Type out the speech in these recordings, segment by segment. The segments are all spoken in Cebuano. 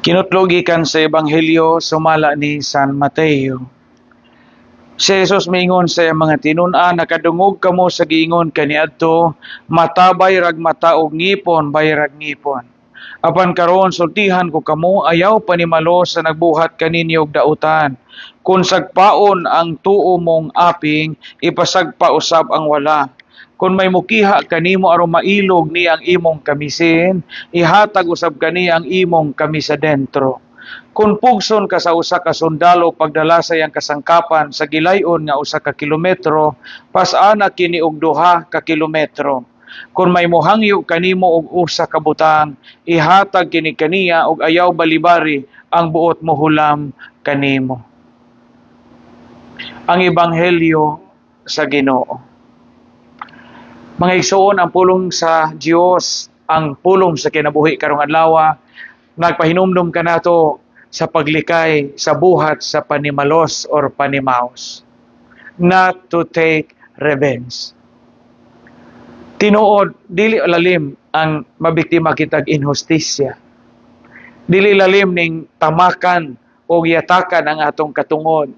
Kinutlo gikan sa Ebanghelyo sumala ni San Mateo. Si Jesus miingon sa iyang mga tinun-an, "Nakadungog kamo sa giingon kaniadto, 'Mata bayrag mata ug ngipon bayrag ngipon.' Apan karon sultihan ko kamo, ayaw panimalos sa nagbuhat kaninyo og dautan. Kung sagpaon ang tuo mong aping, ipasagpa usab ang wala. Kung may mukiha kanimo aron mailog niya ang imong kamisin, ihatag usab kaniya ang imong kamisa dentro. Kung pugson ka sa usa ka sundalo pagdala sa iyang kasangkapan sa gilayon nga 1 ka kilometro, pas-ana kini og 2 ka kilometro. Kung may mohangyo kanimo og usa ka butang, ihatag kini kaniya ug ayaw balibari ang buot mohulam kanimo." Ang Ebanghelyo sa Ginoo. Mga igsoon, ang pulong sa Dios, ang pulong sa kinabuhi karong adlaw, nagpahinumdum kanato sa paglikay sa buhat sa panimalos or panimaos. Not to take revenge. Tinuod, dili lalim ang mabiktima kitag inhustisya. Dili lalim ning tamakan o yatakan ang atong katungod.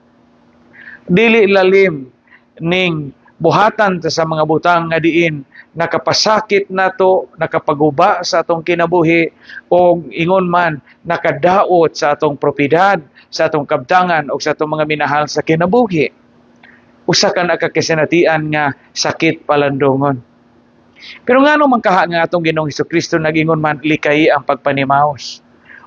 Dili lalim ning buhatan ta sa mga butang nga diin nakapasakit nato, nakapaguba sa atong kinabuhi o ingon man nakadaot sa atong propiedad, sa atong kabtangan o sa atong mga minahal sa kinabuhi. Usa ka nakakisinatian nga sakit palandungon. Pero ngano man kaha nga atong Ginoong Kristo nagingon man likay ang pagpanimaos?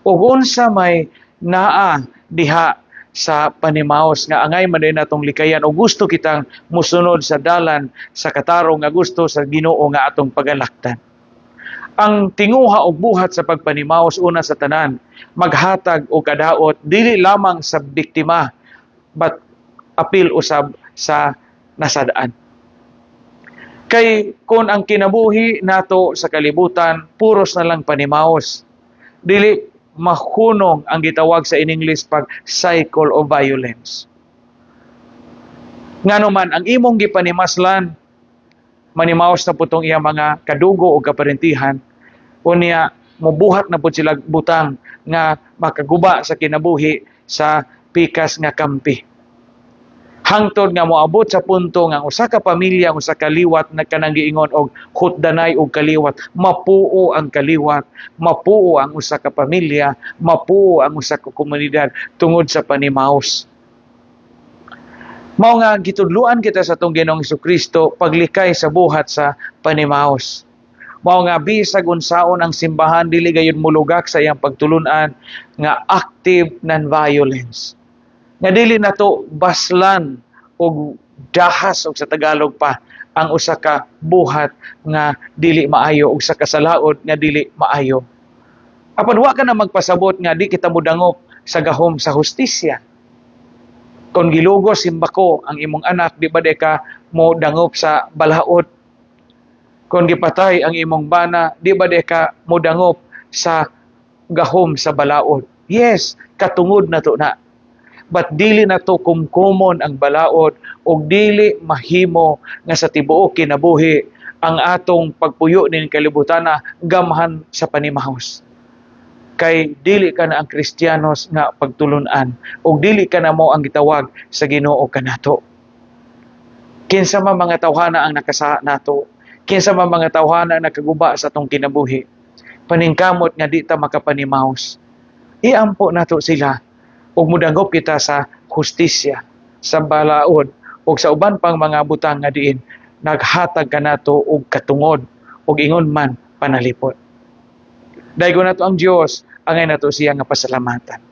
Ug unsa may naa diha sa panimaos nga angay man din atong likayan o gusto kitang musunod sa dalan sa katarong nga gusto sa Ginoo nga atong pagalaktan? Ang tinguha og buhat sa pagpanimaos, una sa tanan, maghatag og kadaot dili lamang sa biktima but apil usab sa nasadaan. Kay kung ang kinabuhi nato sa kalibutan puros na lang panimaos, dili mahunong ang gitawag sa in English pag cycle of violence. Ngano man ang imong gipanimaslan, manimaos na pud tong iyang mga kadugo o kaparentihan, unya mobuhat na pud sila butang nga makaguba sa kinabuhi sa pikas nga kampi. Hangtod nga moabot sa punto nga ang usa ka pamilya, ang usa ka liwat na kanang giingon og hutdanay og kaliwat, mapuo ang kaliwat, mapuo ang usa ka pamilya, mapuo ang usa ka komunidad tungod sa panimaos. Mao nga gitudluan kita sa atong Ginoong Kristo paglikay sa buhat sa panimaos. Mao nga bisag unsaon ang simbahan, dili gayud molugak sa iyang pagtulunan nga active non-violence. Nga dili nato baslan og dahas og sa Tagalog pa ang usa ka buhat nga dili maayo og sa kasalaod nga dili maayo. Apan wa ka na magpasabot nga di kita modangop sa gahom sa hustisya. Kung gilugos simbako ang imong anak, di ba di ka mo dangop sa balaod? Kung gipatay ang imong bana, di ba di ka mo dangop sa gahom sa balaod? Yes, katungod na to na. But dili na to kumkumon ang balaod og dili mahimo nga sa tibuok kinabuhi ang atong pagpuyo ning kalibutan na gamhan sa panimahos. Kay dili ka na ang Kristiyanos nga pagtulunan ug dili ka na mo ang gitawag sa Ginoo kanato. Kinsa man mga tawhana ang nakasala nato, kinsa man mga tawhana ang nakaguba sa atong kinabuhi, paningkamot nga di ta makapanimaos. Iampo nato sila ug mudangop kita sa hustisya, sa balaod ug sa uban pang mga butang nga diin naghatag kanato og katungod ug ingon man panalipod. Daygon nato ang Dios, angay nato siya nga pasalamatan.